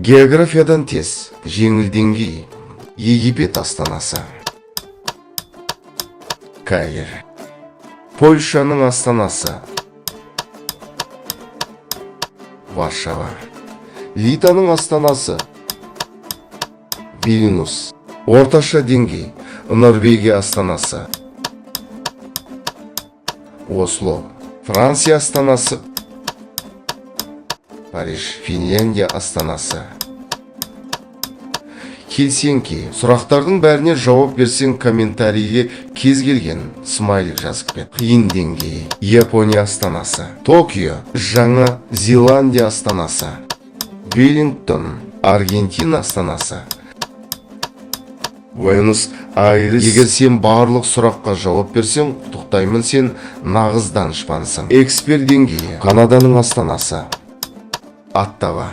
Географиядан тест, жеңіл деңгей. Египет астанасы? Каир. Польшаның астанасы? Варшава. Литваның астанасы? Вильнюс. Орташа деңгей. Норвегия астанасы? Осло. Франция астанасы? Париж. Финляндия астанасы? Хельсинки. Сұрақтардың бәріне жауап берсең, комментарийге кез келген смайлик жазып кет. Қиын деңгей. Япония астанасы? Токио. Жаңа Зеландия астанасы? Веллингтон. Аргентина астанасы? Буэнос Айрес. Егер сен барлық сұраққа жауап берсең, құттықтаймын, сен нағыз данышпансың. Эксперт деңгейі. Канаданың астанасы? Оттава.